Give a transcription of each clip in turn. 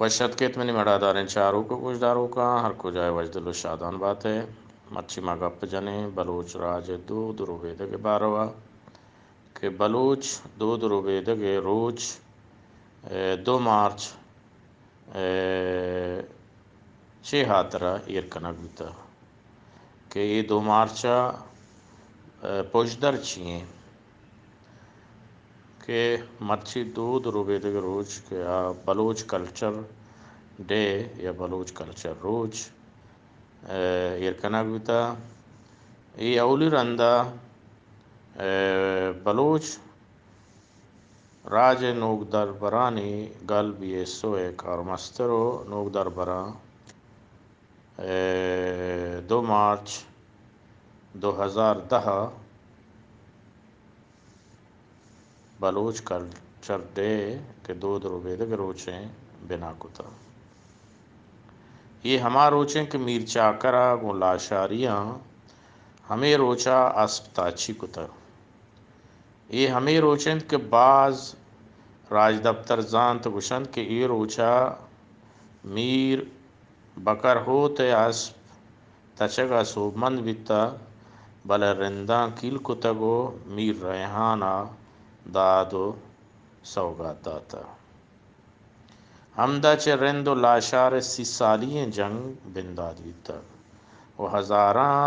وش اتک ات منی مڑاداریں چاروک ءُ گوشداروکاں، ہر کجا ءَ وشدل ءُ شادان بات ئے۔ مرچی ما گپ جنیں بلوچ راج ءِ دود ءُ ربیدگ ءِ باروا کہ بلوچ دود ءُ ربیدگ ءِ روچ، اے، دو مارچ، اے، چے ہاترا ایر کنگ بوتگ کہ اے دو مارچ ءِ، اے، پژدر چی ایں؟ کہ مرچی دود ءُ ربیدگ ءِ روچ کہ آ بلوچ کلچر ڈے یا بلوچ کلچر روچ، اے، ایر کنگ بوتگ۔ اے اولی رندا، اے، بلوچ راج ءِ نوکدربرانی گل بی ایس او ءِ کارمستر ءُ نوکدربراں، اے، دو مارچ دو ہزار دہ ءَ بلوچ کلچر ڈے کہ دود ءُ ربیدگ ءِ روچ ایں بنا کتگ۔ اے ہما روچ ایں کہ میر چاکر ءَ گوں لاشاریاں ہمے روچ ءَ اسپ تاچی کتگ۔ اے ہمے روچ اِنت کہ باز راجدپتر زانت گوش اَنت کہ اے روچ ءَ میر بکر ہوت ءِ اسپ تچگ ءَ سوبمند بیتگ، بلے رنداں کیل کتگ ءُ میر ریحان ءَ داد ءُ سوگات داتگ۔ ہمدا چہ رند ءُ لاشار ءِ سی سالی ئیں جنگ بندات بیتگ ءُ ہزاراں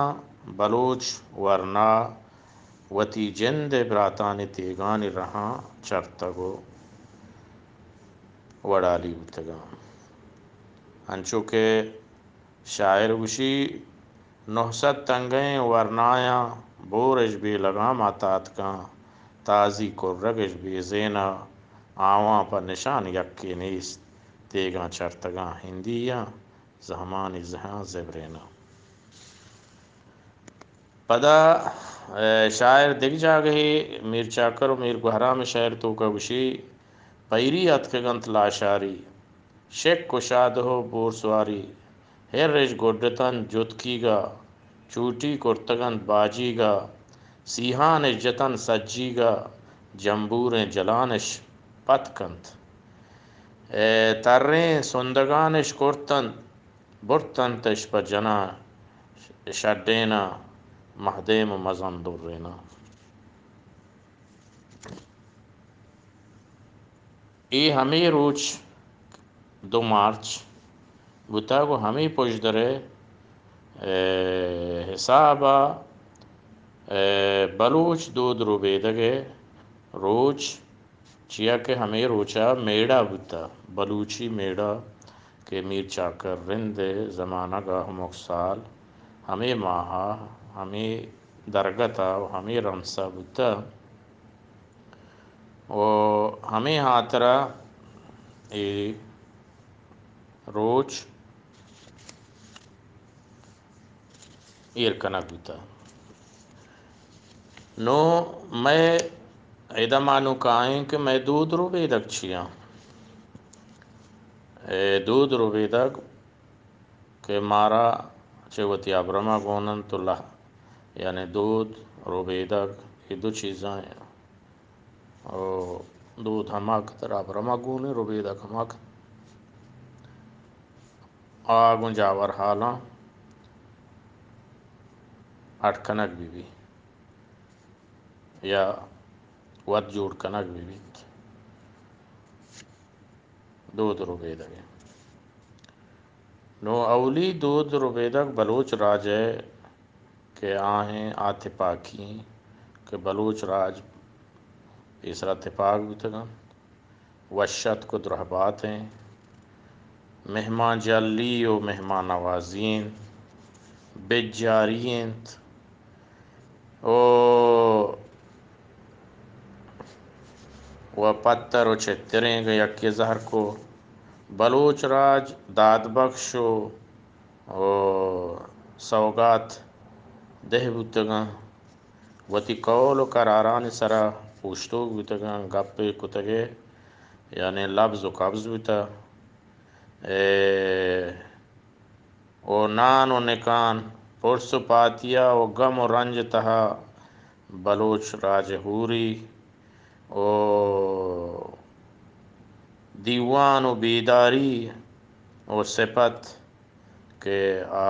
بلوچ ورنا وتی جند ءِ براتانی تیگانی رہاں چرتگ ءُ وڑالی بوتگ اَنت۔ انچو کہ شاعر گوشی، نہہ سد تنگئیں ورنایاں بور اش بے لگام ءَ تاتکاں، تازی کرگ اش بے زینا، آواں پہ نشان یکے نیست، تیگاں چرتگاں ہندیاں، زہمانی زہاں زبرینا۔ پدا، اے، شاعر دگہ جاگہے میر چاکر ءُ میر گوہرام ءِ شعر توکا گوشی، پیری اتکگ اَنت لاشاری، شک ءُ شادہ ءُ بورسواری، ہر اش گڈتن جتکیگا، چوٹی کرتگ اَنت باجیگا، سیہان اش جتن سجیگا، جمبوریں جلان اش پتک اَنت۔ اے تریں سندگان اش کرت اَنت، برت اَنت اش پہ جناں شڈیناں، مہدیم ءُ مزن درینا۔ اے ہمے روچ دو مارچ بوتگ ءُ ہمے پژدر ءِ، اے، حساب ءَ، اے، بلوچ دود ربیدگ ءِ روچ، چیا کہ ہمے روچ ءَ میڑہ بوتگ، بلوچی میڑہ کہ میر چاکر رند ءِ زمانگ ءَ ہمک سال ہمے ماہ ءَ ہمے درگت ءَ ءُ ہمے رمس ءَ بوتگ۔ ءُ ہمے ہاترا اے روچ ایر کنگ بوتگ۔ نوں مئے ادا ما نوں کائیں کہ مئے دود ربیدگ چی اَنت؟ اے دود ربیدگ کہ مارا چہ وتی ابرم ءَ گون اَنت ءُ لہ، یعنی دود، ربیدگ، اے دو چیزاں ءُ دود ہما کہ ترا ابرم ءَ گون اِنت، ربیدگ ہما کہ آ گوں جاور ہالاں اڈ کنگ بہ بیت یا وت جوڑ کنگ بہ بیت۔ دود ربیدگ ءَ۔ نوں اولی دود ربیدگ بلوچ راج ءِ کہ آ ایں آ تپاکی ایں کہ بلوچ راج پیسرا تپاک بوتگ اَنت، وش اتک ءُ درہبات ایں، مہمان جلی ءُ مہمان نوازی ایں، بجاری ایں، ءُ، ءُ پتر ءُ چتریں گہ یکے زہر کو۔ بلوچ راج داد بخش ءُ، ءُ سوگات دہ بوتگاں۔ وتی قول ءُ قرارانی سرا اوشتوک بوتگاں، گپے کتگے، یعنی لبز ءُ قبض بوتہ۔ اے ءُ نان ءُ نکان، پرس ءُ پاتیا ءُ گم ءُ رنج تہا بلوچ راج ہوری ءُ دیوان و بیداری و سپت کہ آ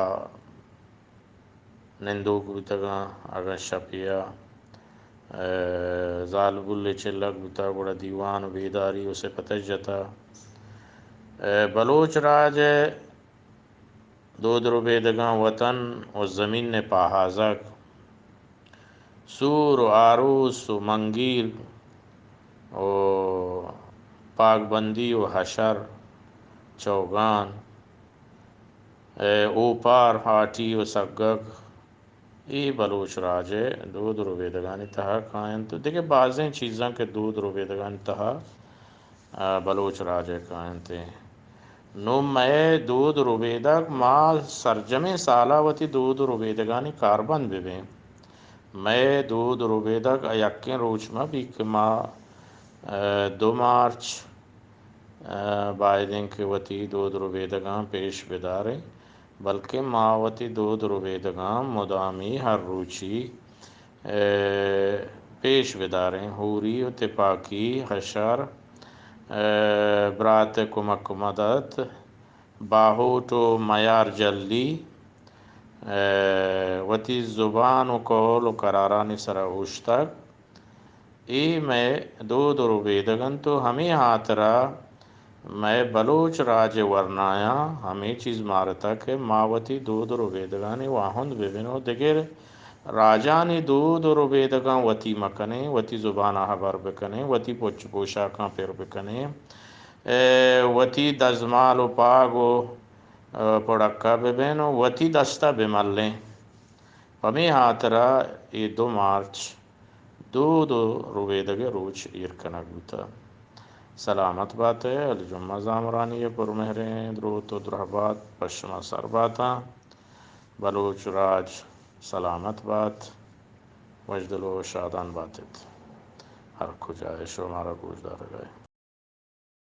نندوک بوتگاں، اگاں شپیا، اے، زالبول چلگ بوتا، گڑا دیوان و بیداری و سپت جتا۔ اے، بلوچ راج دود ربیدگاں وطن و زمین ء پاہازگ، سور و آروس و منگیر و پاگبندی و حشر، چوگان، اے اوپار، ہاٹی و سگگ، اے بلوچ راج ء دود ربیدگانی تہا کاینت و دگہ بازیں چیزاں کہ دود ربیدگانی تہا، آ، بلوچ راج ء کاینت۔ نوں مئے دود ربیدگ، ما سرجمیں سالا وتی دود ربیدگانی کاربند ببیں۔ مئے دود ربیدگ ء یکیں روچ مہ بیت کہ ما، آ، دو مارچ، آ، باید انت کہ وتی دود ربیدگاں پیش بداریں۔ بلکیں ما وتی دود ربیدگاں مدامی ہر روچی، اے، پیش بداریں۔ ہوری و تپاکی، حشر، اے، برات کمک و مدد، باہوٹ و میار جلی، اے، وتی زبان و قول و قرارانی سرا اوشتگ۔ اے مئے دود و ربیدگ انت و ہمے ہاترا مئے بلوچ راج ء ورنایاں ہمے چیز مارتگ کہ ما وتی دود و ربیدگانی واہند ببین و دگر راجانی دود و ربیدگاں وتی مکنیں، وتی زبان ء ہبر بکنیں، وتی پچ پوشاکاں پر بکنیں، اے، وتی دزمال و پاگ و، اے، پڑکا ببین و وتی دستا بملیں۔ پمے ہاترا اے دو مارچ دود و ربیدگ ء روچ ایر کنگ بوتہ۔ سلامت بات ئے، علی جمعہ زامرانی ء پرمہریں دروت و درہبات پہ شما سر باتاں۔ بلوچ راج سلامت بات، وژدل و شادان بات ات۔ ہر کجا ئے شمارا گوشدارگ ء۔